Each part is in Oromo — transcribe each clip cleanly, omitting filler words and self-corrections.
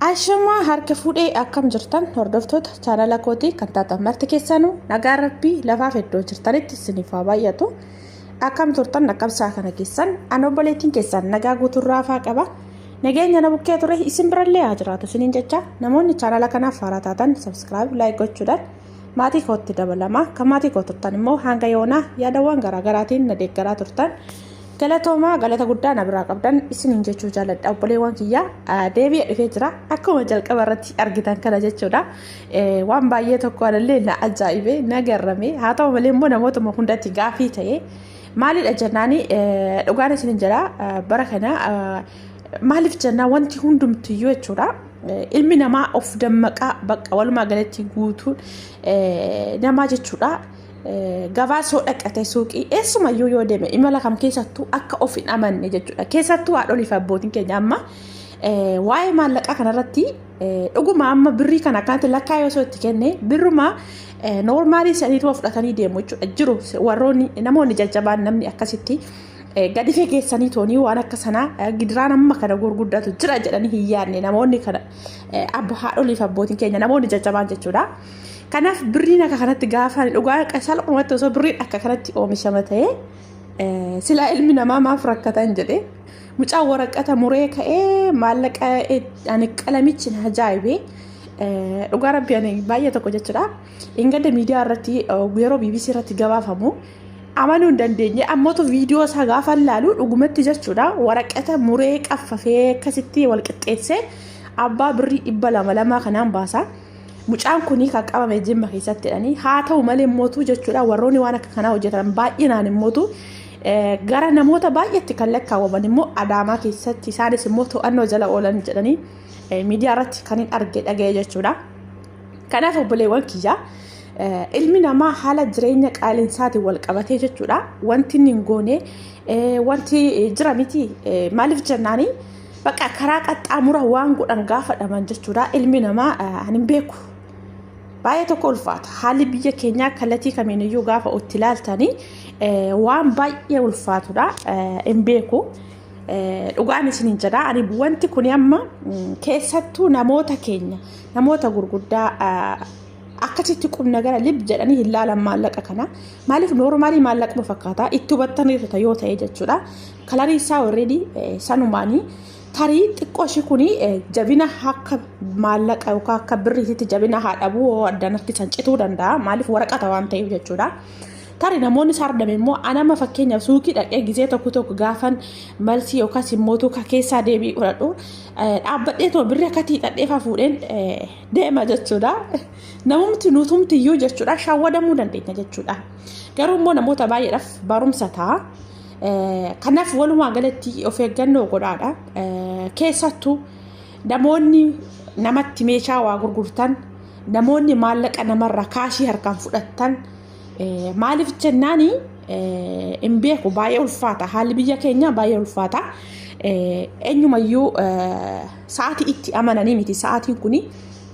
Ashamaa harka fuudhee akkam jirtan hordoftoota chaanala kootii kan taatan marti keessanuu nagaa rabbii lafaaf iddoo jirtanitti isiniif haa baay'atu. Akkam turtan akkam sa'a kana keessan an obboleettiin keessan nagaa guuturraa faa qaba. Nageenya na bukkee ture isin birallee haa jiraatu isiniin jecha namoonni chaanala kanaaf haaraa taatan sabskiraayib laayik gochuudhaan maatii kootti dabalama. Kan maatii koo turtan immoo hanga yoonaa yaadawwan garaagaraatiin na deeggaraa turtan. Galatoomaa galata guddaa na biraa qabdan isiniin jechuu jaaladha obboleewwan kiyya deebi'ee dhufee jira akkuma jalqaba irratti argitan kana jechuudha waan baay'ee tokko anallee na ajaa'ibe na garrame haa ta'u malee immoo namootuma hundatti gaafii ta'e maalidha jennaani dhugaan isiniin jedha bara kana maaliif jennaa wanti hundumtiyyuu jechuudha ilmi namaa of dammaqaa bakka walumaa galatti guutuun namaa jechuudha. Gabaa soo dhaqate suuqii eessumayyuu yoo deeme imala kam keessattuu akka of hin amanne jechuudha. Keessattuu haadholii fi abbootiin keenya amma waa'ee maallaqaa kanarratti dhuguma amma birrii kana akkanatti lakkaa yoo itti kenne birruma noormaalii saniituma fudhatanii deemu jechuudha. Jiru warroonni namoonni jajjabaan namni akkasitti gadi fageessanii toonii waan akka sanaa gidiraan amma kana gurguddatu jira jedhanii hin yaadne namoonni kana haadholii fi abbootiin keenya namoonni jajjabaan jechuudha. Kanaaf birriin akka kanatti gaafa dhugaa salphumatti osoo birriin akka kanatti oomishama ta'e silaa ilmi namaa maaf rakkatan jedhe mucaan waraqata muree ka'ee maallaqa ani qalamichi na ajaa'ibee dhugaa rabbi ani baay'ee tokko jechuudha. Ingadda miidiyaa irratti yeroo BBC irratti gabaafamu amanuu hin dandeenye ammootu viidiyoo isaa gaafa ilaalu dhugumatti jechuudha waraqata muree qaffafee akkasitti wal qixxeessee abbaa birrii 200 lamaa kanaan baasa. Mucaan kun kan qabame Jimma keessatti jedhanii haa ta'u malee mootuu jechuudha warroonni waan akka kanaa hojjetan baay'inaan immootu gara namoota baay'eetti kan lakkaawwaman immoo Adaamaa keessatti isaanis immoo to'annoo jala oolan jedhanii miidiyaa irratti kan hin arge dhaga'e jechuudha. Kanaaf obboleewwan kiyyaa ilmi namaa haala jireenya qaalinsaatiin wal qabatee jechuudha wanti inni hin goone wanti jira miti maaliif jennaanii Bakka karaa qaxxaamura waan godhan gaafa dhaban jechuudha. Ilmi namaa ani hin beeku. Baay'ee tokko ulfaata. Haalli biyya keenyaa kallattii kamiiniyyuu gaafa itti ilaaltanii waan baay'ee ulfaatudha. Hin beeku. Dhugaan isiniin jedha. Ani wanti kun amma keessattuu namoota keenya namoota gurguddaa akkasitti qubna gara lib jedhanii hin laalan maallaqa kana. Maaliif noormaalii maallaquma fakkaata itti hubattaniirta yoo ta'e jechuudha. Kalarii isaa already sanumaanii tarii xiqqoo ishii kuni jabina akka maallaqa yookaan akka birriititti jabina haa dhabuu yoo addaan harkisan cituu danda'a. Maaliif waraqata waan ta'eef jechuudha. Tarii namoonni sardame immoo anama fakkeenyaaf suuqii dhaqee gizee tokko tokko gaafan malsii yookaas immoo ka keessaa deebii fudhadhu dhaabbadhee too birri akka tiixadhee faa fuudheen deema jechuudha. Namumti nutumti iyyuu jechuudha shawwadamuu dandeenya jechuudha. Garuu immoo namoota baay'eedhaaf barumsa ta'a. Kanaaf walumaa galatti of eeggannoo godhaadha. Keessattuu namoonni namatti meeshaa waa gurgurtan namoonni maallaqa namarraa kaashii harkaan fudhattan maaliif jennaani hin beeku baay'ee ulfaata haalli biyya keenyaa baay'ee ulfaata. Eenyumayyuu sa'aatii itti amananii miti sa'aatiin kuni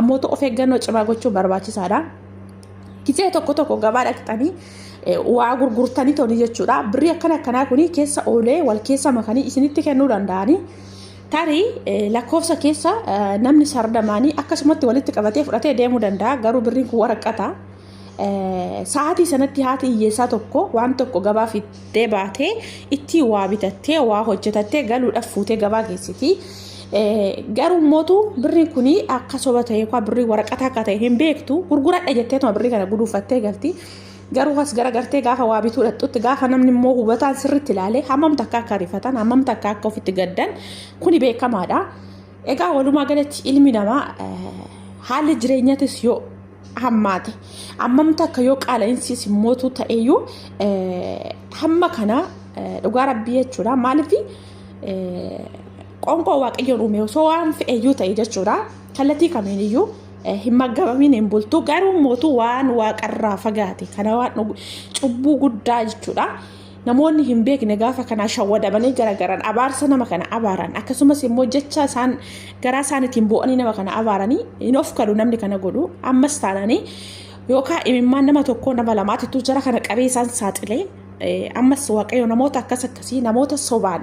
ammoo of eeggannoo cimaa gochuun barbaachisaadha. Gizee tokko tokko gabaa dhaqxanii waa gurgurtanii toni jechuudha. Birrii akkana akkanaa kuni keessa oolee wal keessa makanii isinitti kennuu danda'anii. Tarii lakkoofsa keessa namni sardamaanii akkasumatti walitti qabatee fudhatee deemuu danda'a. Garuu birriin kun waraqata. Sa'aatii sanatti haati hiyyeessaa tokko waan tokko gabaa fiddee baatee ittiin waa bitattee waa hojjetattee galuudhaaf fuutee gabaa geessiti. Garuu mootu birriin kun akka soba ta'e yookaan birrii waraqataa akka ta'e hin beektu gurguradha jetteetuma birrii kana guduunfattee galti. Garuu as garagartee gaafa waa bituu dhaqxutti gaafa namni immoo hubataan sirriitti ilaalee hammam takka akka rifatan hammam takka akka ofitti gaddan kuni beekamaadha. Egaa walumaa galatti ilmi namaa haalli jireenyatis yoo hammaate hammam takka yoo qaala'insis immootu ta'eyyuu hamma kana dhugaa rabbii jechuudha. Maaliif qoonqoo waaqayyoon uume osoo waan fe'eyyuu ta'e jechuudha. Kallattii kamiiniyyuu hin maggabamiin hin bultu garuu mootu waan waaqarraa fagaate kana waan cubbuu guddaa jechuudha. Namoonni hin beekne gaafa kanaa shawwadamanii garagaran abaarsa nama kana abaaran akkasumas immoo jecha isaan garaa isaaniitiin boo'anii nama kana abaaranii hin of kalu namni kana godhu ammas taananii yookaan imimmaan nama tokkoo nama lamaatittuu jara kana qabee isaan saaxilee ammas waaqayyo namoota akkas akkasii namoota sobaan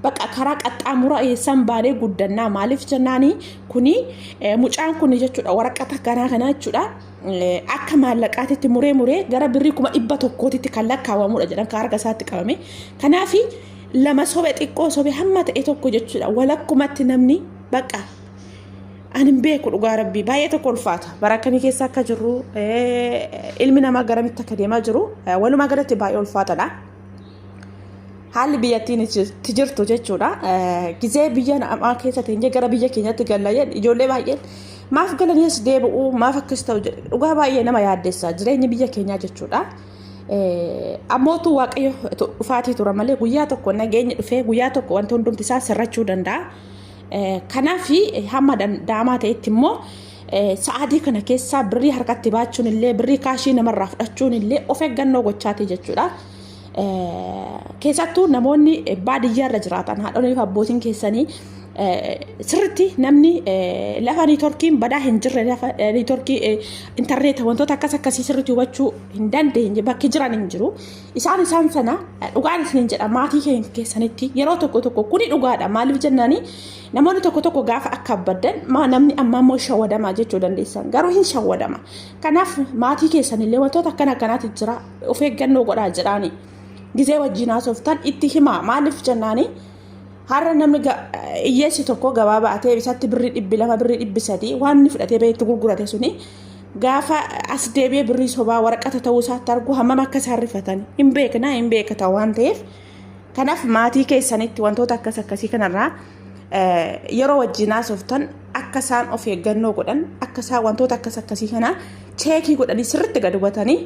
Bakka karaa qaxxaamuraa eessaan baanee guddannaa maaliif jennaani kuni mucaan kuni jechuudha waraqata kanaa kana jechuudha akka maallaqaatitti muree muree gara birrii 100,000tti kan lakkaawamudha jedhan kan harka isaatti qabame. Kanaaf lama sobe xiqqoo sobe hamma ta'e tokko jechuudha walakkumatti namni bakka ani hin beeku dhugaa rabbii baay'ee tokko ulfaata bara akkamii keessa akka jirru ilmi namaa garamitti akka deemaa jiru walumaa galatti baay'ee ulfaatadha. Haalli biyyattiin itti jirtu jechuudha. Gizee biyya namaa keessa teenyee gara biyya keenyatti galla jedhu ijoollee baay'een maaf galanii as deebi'u maaf akkas ta'u jedhu dhugaa baay'ee nama yaaddessa jireenyi biyya keenyaa jechuudha. Ammootu waaqayyo dhufaatii tura malee guyyaa tokko nageenyi dhufee guyyaa tokko wanti hundumti isaa sirrachuu danda'a. Kanaaf hamma danda'amaa ta'etti immoo sa'aatii kana keessaa birrii harkatti baachuun illee birrii kaashii namarraa fudhachuun illee of eeggannoo gochaati jechuudha. Keessattuu namoonni baadiyyaarra jiraatan haadholii fi abbootiin keessanii sirriitti namni lafa niitoorkiin badaa hin jirre lafa niitoorkii intarneeta wantoota akkas akkasii sirriitti hubachuu hin dandeenye bakki jiran hin jiru. Isaan isaan sana dhugaan isiniin jedha maatii keessanitti yeroo tokko tokko kuni dhugaadha maaliif jennaani namoonni tokko tokko gaafa akka abbaddan maa namni ammaa immoo shawwadamaa jechuu dandeessan garuu hin shawwadama. Kanaaf maatii keessanillee wantoota akkana akkanaati jira of eeggannoo godhaa jedhaani. Gizee wajjin haasoftan itti himaa maaliif jennaani har'a namni hiyyeessi tokko gabaa ba'atee isatti birrii 200 birrii 300 waan inni fudhatee bahee itti gurgurate suni gaafa as deebi'ee birrii sobaa waraqata ta'uu isaatti argu hammam akka isaan rifatan hin beekna hin beekata waan ta'eef kanaaf maatii keessanitti wantoota akkas akkasii kanarraa yeroo wajjin haasoftan akka isaan of eeggannoo godhan akka isaan wantoota akkas akkasii kana cheekii godhanii sirriitti gad hubatanii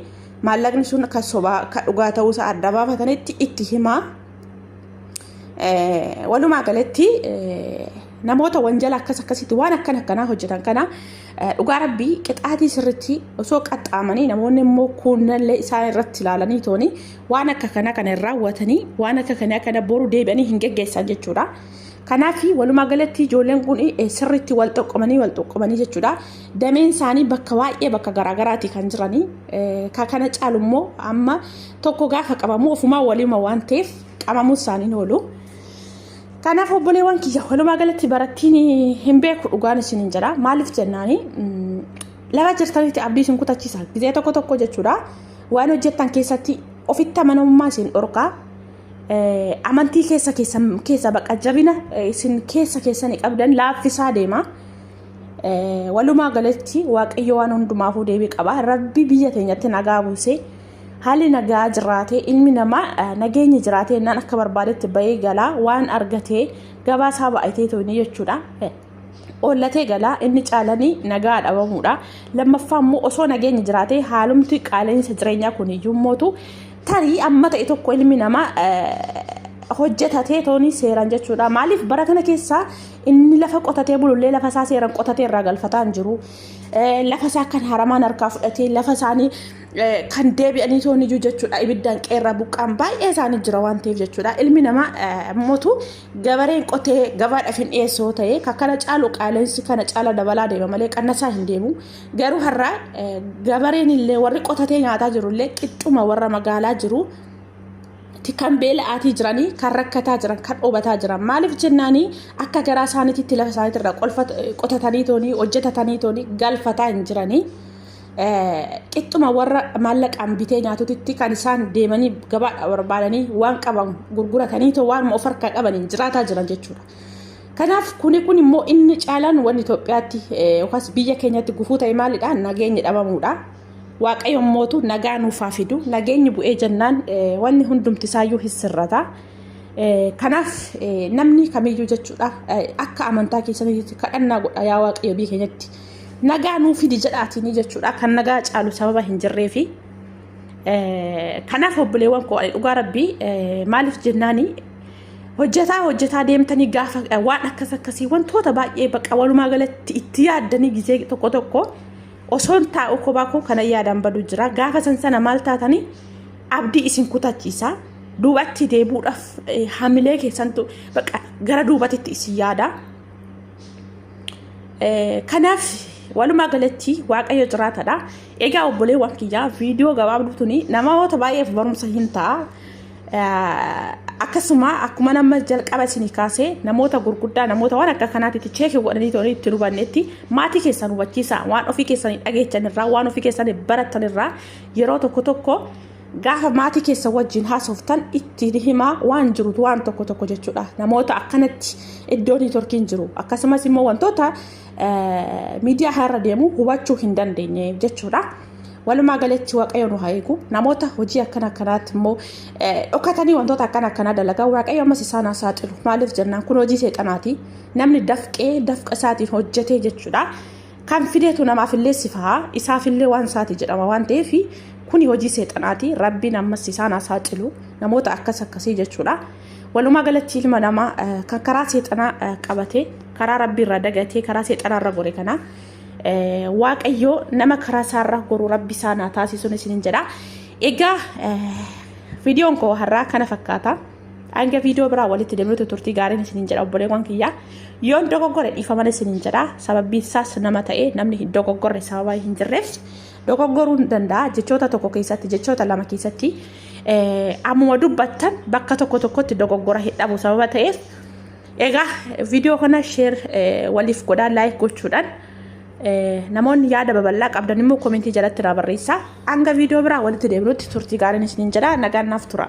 maallaqni sun kan sobaa kan dhugaa ta'uu isaa adda baafatanitti itti himaa. Walumaa galatti namoota wanjala akkas akkasitti waan akkan akkanaa hojjetan kana dhugaa rabbii qixaatii sirriitti osoo qaxxaamanii namoonni immoo kuunnallee isaan irratti ilaalanii tooni waan akka kana kana hin raawwatanii waan akka kana kana boru deebi'anii hin geggeessan jechuudha. Kanaaf walumaa galatti ijoolleen kun sirriitti wal xoqqomanii wal xoqqomanii jechuudha. Dameen isaanii bakka baay'ee bakka garaagaraati kan jiranii. Ka kana caalu immoo amma tokko gaafa qabamu ofumaa waliima waan ta'eef qabamuu isaanii hin oolu. Kanaaf obboleewwan kiyya walumaa galatti barattiin hin beeku dhugaan isin hin jedha. Maaliif jennaani lafa jirtanitti abdii isin kutachiisa. Gizee tokko tokko jechuudha. Waan hojjettan keessatti ofitti amanamummaa isin dhorkaa. Amantii keessa keessa baqa jabina isin keessa keessanii qabdan laaffisaa deema. Walumaa galatti Waaqayyo waan hundumaafuu deebii qaba. Rabbi biyya teenyatti nagaa buusee haalli nagaa jiraatee ilmi namaa nageenyi jiraatee innaan akka barbaadetti bahee galaa waan argatee gabaa isaa baay'atee tooni jechuudha. Oollatee galaa inni caalanii nagaa dhabamuudha. Lammaffaa immoo osoo nageenyi jiraatee haalumti qaala'insa jireenyaa kun iyyuu mootu tarii amma ta'e tokko ilmi namaa hojjetatee tooni seeraan jechuudha. Maaliif bara kana keessaa inni lafa qotatee bulullee lafa isaa seeraan qotatee irraa galfataa hin jiru. Lafa isaa kan haramaan harkaa fudhatee lafa isaanii kan deebi'anii tooni iyyuu jechuudha. Ibiddaan qeerraa buqqaan baay'ee isaanii jira waan ta'eef jechuudha. Ilmi namaa mootu gabareen qotee gabaadhaaf hin dhiyeessu yoo ta'e kan kana caalu qaala'insi kana caala dabalaa deema malee qannasaa hin deemu. Garuu har'a gabareen illee warri qotatee nyaataa jiru illee qixxuma warra magaalaa jiru kan beela'aatii jiranii kan rakkataa jiran kan dhobataa jiran maaliif jennaanii akka garaa isaaniitti lafa isaaniitirra qotatanii toonii hojjetatanii toonii galfataa hin jiranii. Qixxuma warra maallaqaan bitee nyaatutti kan isaan deemanii gabaadha barbaadanii waan qaban gurguratanii too waan of harkaa qabaniin jiraataa jiran jechuudha. Kanaaf kuni kun immoo inni caalaan wanni Itoophiyaatti yookaas biyya keenyatti gufuu ta'e maalidha? Nageenyi dhabamuudha. Waaqayyo mootu nagaa nuuf haa fidu. Nageenyi bu'ee jennaan wanni hundumti isaayyuu hin sirrata. Kanaaf namni kamiyyuu jechuudha akka amantaa keessanitti kadhannaa godha yaa Waaqayyo biyya keenyatti nagaa nuuf fidi jedhaatiin jechuudha kan nagaa caalu sababa hin jirreefi. Kanaaf obboleewwan koo ani dhugaa rabbii maaliif jennaani hojjetaa hojjetaa deemtanii gaafa waan akkas akkasii wantoota baay'ee baqa walumaa galatti itti yaaddanii gizee tokko tokko osoon taa'u kophaa koo kana yaadaan badu jira gaafa san sana maal taatanii abdii isin kutachiisa duubatti deebuudhaaf hamilee keessantu baqa gara duubatitti isin yaada. Kanaaf walumaa galatti waaqayyo jiraatadha. Egaa obboleewwan kiyyaa viidiyoo gabaabduu tuni namoota baay'eef barumsa hin ta'a. Akkasuma akkuma nama jalqaba isinii kaasee namoota gurguddaa, namoota waan akka kanaatitti check godhanii tolee itti hubannetti, maatii keessan hubachiisa. Waan ofii keessanii dhageechan irraa, waan ofii keessanii baratan irraa, yeroo tokko tokko gaafa maatii keessan wajjin haasoftan itti himaa waan jiru waan tokko tokko jechuudha. Namoota akkanatti iddoo networkiin jiru, akkasumas immoo wantoota miidiyaa irra deemu hubachuu hin dandeenye jechuudha. Walumaa galatti Waaqayyo nu haa eegu. Namoota hojii akkana akkanaatti immoo dhokatanii wantoota akkana akkanaa dalagaa, Waaqayyo ammas isaan haa saaxilu. Maaliif jennaan, kun hojii seexanaati. Namni dafqee dafqa isaatiin hojjetee jechuudha. Kan fideetu namaafillee sifaa, isaafillee waan isaati jedhama waan ta'eef, kuni hojii seexanaati. Rabbiin ammas isaan haa saaxilu. Namoota akkas akkasii jechuudha. Walumaa galatti ilma namaa kan karaa seexanaa qabatee, karaa Rabbii irraa dagatee, karaa seexanaa irra gore kana, Waaqayyo nama karaa isaarra goru Rabbi isaan haa taasisuun isinin jedha. Egaa viidiyoon koo har'aa kana fakkaata. Hanga viidiyoo biraa walitti deemnutti turtii gaariin isinin jedha, obboleewwan kiyya. Yoon dogoggore dhiifaman isinin jedha. Sababbiin isaas nama ta'e namni hin dogoggorre sababa hin jirreef dogoggoruu hin danda'a. Jechoota tokko keessatti, jechoota lama keessatti, ammuma dubbattan bakka tokko tokkotti dogoggora hin dhabu sababa ta'eef. Egaa viidiyoo kana share waliif godhaa, like gochuudhaan, namoonni yaada babal'aa qabdan immoo commentii jalatti naa barreessaa. Hanga viidiyoo biraa walitti deebinutti turtii gaariin isiniin jedha. Nagaan naaf tura.